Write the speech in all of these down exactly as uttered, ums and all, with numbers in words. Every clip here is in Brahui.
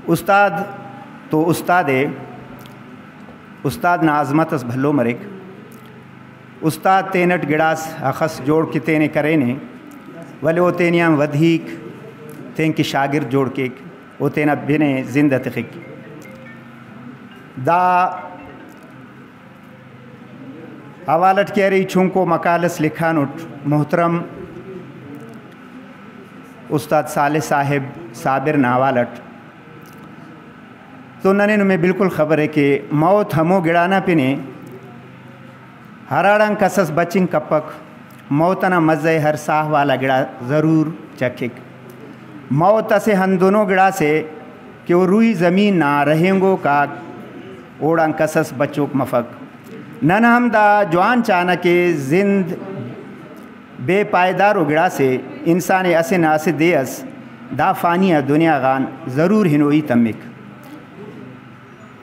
استاد تو استاد ءِ، استاد نا عظمت اس بھلو مریک۔ استاد تینٹ گڑاس اخس جوڑ کہ تینے کرینے، ولے او تینے آن ودھیک تینکہ شاگرد جوڑ کیک، او تینا بن ءِ زند ءِ تخک۔ دا حوالہ اٹ کہ ارے ای چنکو مقالہ اس لکھانٹ محترم استاد صالح صاحب صابر نا حوالہ اٹ، تو ننے نمے بالکل خبر ءِ کہ موت ہمو گڑا نا پن ءِ ہراڑان کس اس بچنگ کپک، موت ئنا مزہ ءِ ہر ساہ والا گڑا ضرور چکک۔ موت اسہ ہندنو گڑاسے کہ او روئی زمین نا رہینگوک آک اوڑان کس اس بچوک مفک۔ نن ہم دا جوان چانہ کہ زند بے پائیدارو گڑاسے، انسان ءِ اسہ نہ اسہ دے اس دا فانی آ دنیا غان ضرور ہنوئی تمک۔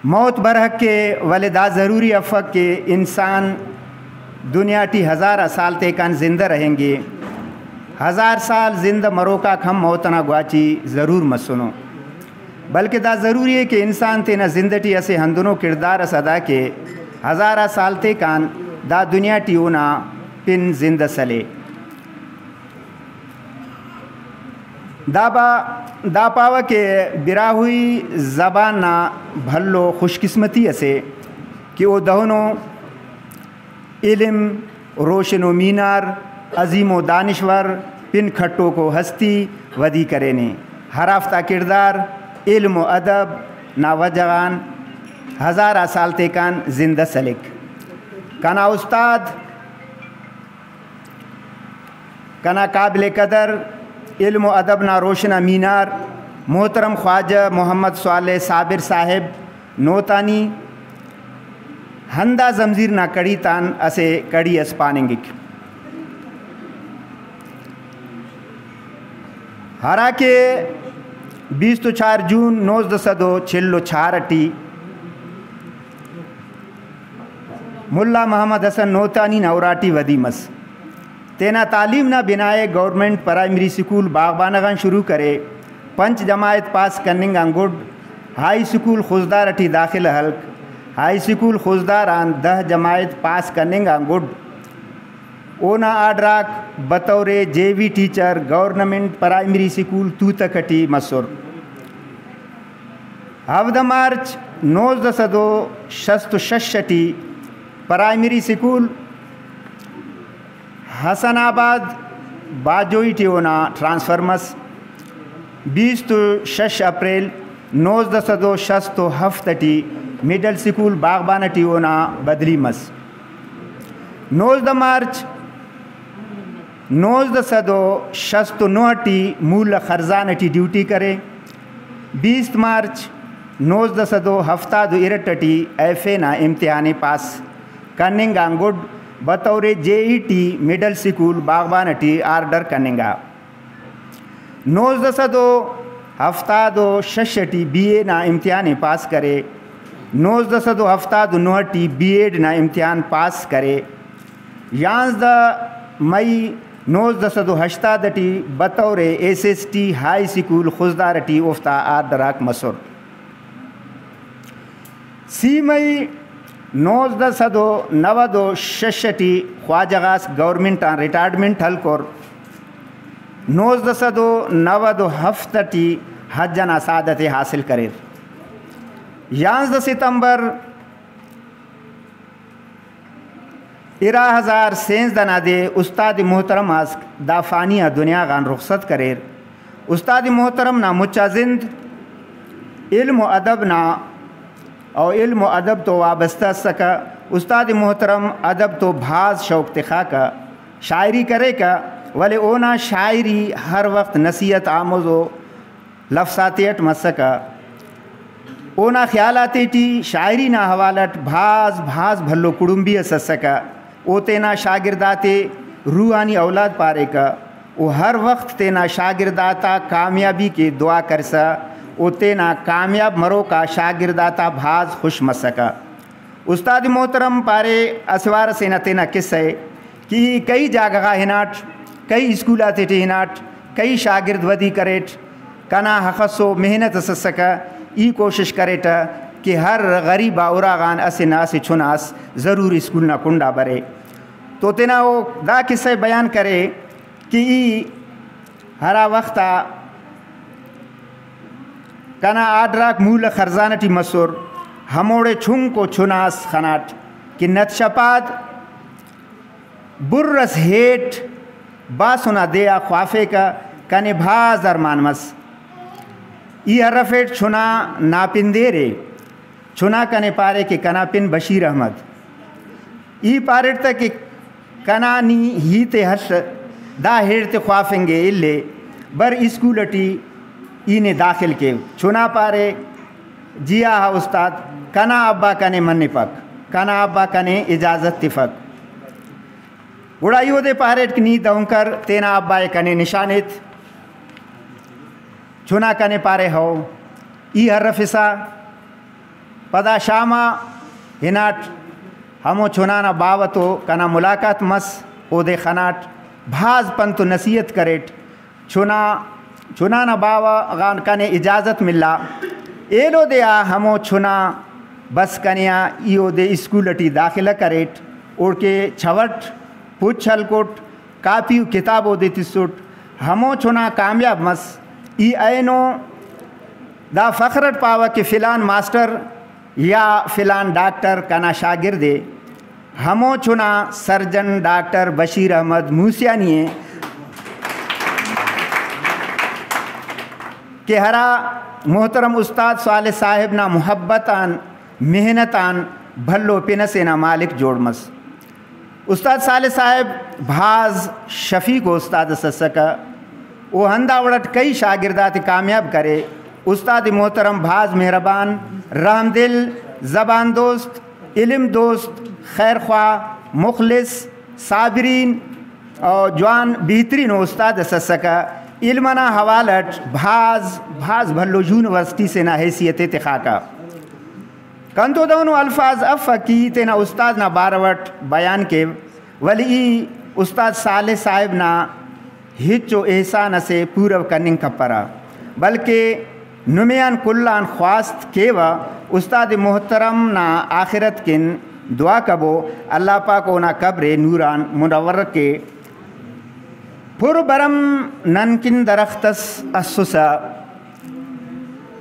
موت برحق ءِ، ولے دا ضروری افک کہ انسان دنیا ٹی ہزار آ سال تیکان زندہ رہینگے۔ ہزار سال زندہ مروک آک ہم موت ئنا گواچی ضرور مسنو، بلکہ دا ضروری ءِ کہ انسان تینا زند ٹی اسہ ہندنو کڑدار اس ادا کے، ہزار آ سال تیکان دا دنیا ٹی اونا پن زندہ سلے۔ دا با، دا پاوہ کہ براہوئی زبان نا بھلو خوش قسمتی اسے کہ او دہنو علم، روشن و مینار، عظیم و دانشور، پن کھٹوکو ہستی ودی کرینے، ہرافتا کڑدار علم و ادب نا وجہ غان ہزار آ سال تیکان زندہ سلک۔ کنا استاد، کنا قابل قدر، علم و ادب نا روشن آ مینار، محترم خواجہ محمد صالح صابر صاحب نوتانی ہندا زمزیر نا کڑی تان اسہ کڑی اس پاننگک، ہراکہ بیست و چار جون نوزدہ سد و چل و چار ٹی ملا محمد حسن نوتانی نا اراٹی ودی مس۔ تینا تعلیم نا بناءِ گورنمنٹ پرائمری سکول باغبانہ غان شروع کرے۔ پنچ جماعت پاس کننگ آن گڈ ہائی سکول خضدار ٹی داخلہ ہلک۔ ہائی سکول خضدار آن دہ جماعت پاس کننگ آن گڈ اونا آرڈر آک بطور جے وی ٹیچر گورنمنٹ پرائمری سکول توتک ٹی مسر۔ ہفدہ مارچ نوزدہ سد و شست و شش ٹی پرائمری سکول حسن آباد باجوئی ٹی اونا ٹرانسفر مس۔ بیست و شش اپریل نوزدہ سد و شست و ہفت ٹی مڈل سکول باغبانہ ٹی اونا بدلی مس۔ نوزدہ مارچ نوزدہ سد و شست و نہہ ٹی مولہ خرزان ٹی ڈیوٹی کرے۔ بیست مارچ نوزدہ سد و ہفتاد و ارٹھ ٹی ایف اے نا امتحان ءِ پاس کننگ آن گڈ بطور جے ای ٹی مڈل سکول باغبان ٹی آرڈر کننگا۔ نوزدہ سد و ہفتاد و شش ٹی بی اے نا امتحان ءِ پاس کرے۔ نوزدہ سد و ہفتاد و نہہ ٹی بی ایڈ نا امتحان پاس کرے۔ یانزدہ مئی نوزدہ سد و ہشتاد ٹی بطور S S T high school Khuzdar ٹی اوفتا آرڈر آک مسر۔ سی مئی نوزدہ سد و نود و شش ٹی خواجہ غاس گورنمنٹ آن ریٹائرمنٹ ہلکر۔ نوزدہ سد و نود و ہفت ٹی حج ئنا سعادت ءِ حاصل کریر۔ یانزدہ ستمبر ارا ہزار سینزدہ نا دے استاد محترم اسک دا فانی آ دنیا غان رخصت کریر۔ استاد محترم نا مچا زند علم و ادب نا او علم و ادب تو وابستہ اسکہ۔ استاد محترم ادب تو بھاز شوق تخاکہ، شاعری کریکہ، ولے اونا شاعری ہر وخت نصیحت آموز و لفظ آتیٹ مسکہ۔ اونا خیال آتیٹی شاعری نا حوالہ اٹ بھاز بھاز بھلو کڑمبی اس اسکہ۔ او تینا شاگرد آتے روحانی اولاد پاریکہ۔ او ہر وخت تینا شاگرد آتا کامیابی کے دعا کرسا او تینا کامیاب مروک آ شاگرد آتا بھاز خوش مسکہ۔ استاد محترم پارے، اسہ وار اسے نا تینا قصہ ءِ کہ ای کئی جاگہ غا ہناٹ، کئی اسکول آتیٹی ہناٹ، کئی شاگرد ودی کریٹ، کنا ہخسو محنت اس اسکہ، ای کوشش کریٹہ کہ ہر غریب آ اراغان اسہ نہ اسہ چنا اس ضرور اسکول نا کنڈا برے۔ تو تینا او دا قصہ ءِ بیان کرے کہ ای ہرا وخت آ کنا آڈراک مولہ خرزانہ ٹی مسر، ہموڑے چنکو چنا اس خناٹ کہ نت شپاد بر ئس ہیٹ باسن آ دے آ خوافیکہ، کنے بھاز ارمان مس۔ ای ہرفیٹ چنا ناپندیرے۔ چنا کنے پارے کہ کنا پن بشیر احمد۔ ای پاریٹ تہ کہ کنا نی ہیت ءِ ہش، دا ہیٹ تے خوافنگے الے، بر اسکول ٹی ای نے داخل کیو۔ چنا پارے، جی آ ہا استاد، کنا ابا کنے منپک، کنا ابا کنے اجازت تفک۔ گڑا ای اودے پاریٹ کہ نی دہن کر، تینا ابا ءِ کنے نشان ایت۔ چنا کنے پارے، ہو۔ ای ہرفسا پدا شام آ ہناٹ، ہمو چنا نا باوہ تو کنا ملاقات مس، اودے خناٹ، بھاز پنت و نصیحت کریٹ۔ چنا، چنا نا باوہ غان کنے اجازت ملا۔ ایلو دے آ ہمو چنا بس کنے آ ای اودے اسکول ٹی داخلہ کریٹ، اوڑکہ چھوٹ، پچ ہلکٹ، کاپی و کتاب اودے تسٹ، ہمو چنا کامیاب مس۔ ای اینو دا فخر اٹ پاوہ کہ فلان ماسٹر یا فلان ڈاکٹر کنا شاگرد ءِ۔ ہمو چنا سرجن ڈاکٹر بشیر احمد موسیانی ءِ کہ ہرا محترم استاد صالح صاحب نا محبت آن، محنت آن بھلو پن ئسے نا مالک جوڑ مس۔ استاد صالح صاحب بھاز شفیق و استاد اس اسکہ۔ او ہندا وڑ اٹ کئی شاگرد آتے کامیاب کرے۔ استاد محترم بھاز مہربان، رحمدل، زبان دوست، علم دوست، خیر خواہ، مخلص، صابرین و جوان بہترین و استاد اس اسکہ۔ علم ئنا حوالہ اٹ بھاز بھاز بھلو یونیورسٹی سے نا حیثیت ءِ تخاکہ۔ کنتو دہنو الفاظ افک کہ ای تینا استاد نا بارو اٹ بیان کیو، ولے ای استاد صالح صاحب نا ہچو احسان اسے پورو کننگ کپرہ، بلکہ نمے آن کل آن خواست کیوہ استاد محترم نا آخرت کن دعا کبو، اللہ پاک اونا قبر ءِ نور آن منور کے۔ پر برم نن کن درخت اس اسسہ،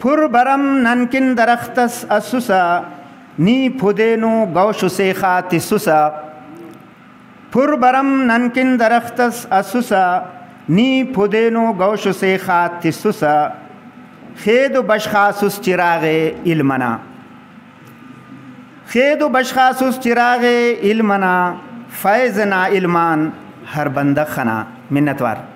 پر برم نن کن درخت اس اسسہ، نی پدینو گوش و سیخا تسسہ۔ پر برم نن کن درخت اس اسسہ، نی پدینو گوش و سیخا تسسہ۔ خید و بشخاسس چراغ علم ئنا۔ خید و بشخاسس چراغ علم ئنا، فیض نا علم آن ہر بندغ خنا۔ منتوار۔